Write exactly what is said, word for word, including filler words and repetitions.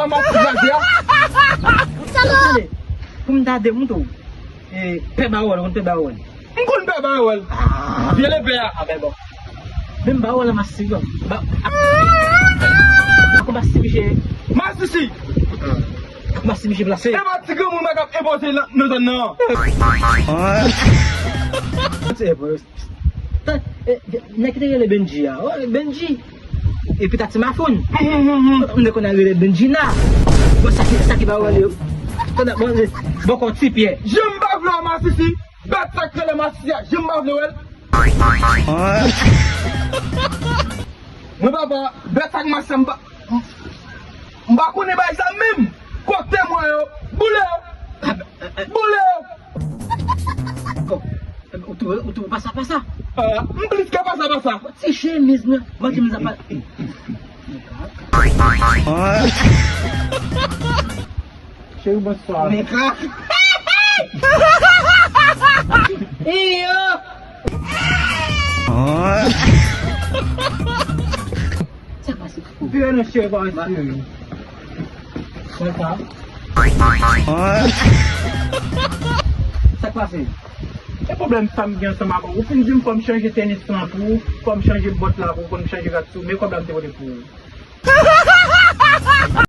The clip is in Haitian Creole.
Masis kraze a. Tande, pou m ta de moun tou. E, pè Bawòl, ou konn pè Bawòl? M konn pè Bawòl. Vye lepè a. A, ben bon. Menm Bawòl an Masis, non. Ba, a, a konba si misye. Masisi. Konba si misye plase. E pa ti granmoun mwen k ap enpoze nan, nan zòn nan. Se, e, nèg ki te rele Benji a. Oh, Benji. Epi ta ti mafoun. M te konn al rele Benjina. Bon, sa ki, sa ki pa wè li. Tande, bon, bon, kon ti pyè. Jan m pa vle wè Masisi. Bèt sa k rele Masisi a. Jan m pa vle wè l. Mwen papa, bèt sa k Masisi a, m pa, m pa konnen bay sa menm. Kote mwen yo? Boule yo. Boule yo. Bon, ou tou, ou tou pasa pasa. Ah, m plis ke pasa pasa. Ti chemiz mwen, mwen chemiz apa. Cheri, bonswa. Men krak. Iyo. Sa k pase? Vire nan cheri pa cheri. Konsa. Sa k pase? E pwoblèm sa m gen ansanm avè w? Ou fin di m fò m chanje tenis lan pou ou, fò m chanje bòt la pou ou, fò m chanje rad sou, men kòb la m te pote pou ou.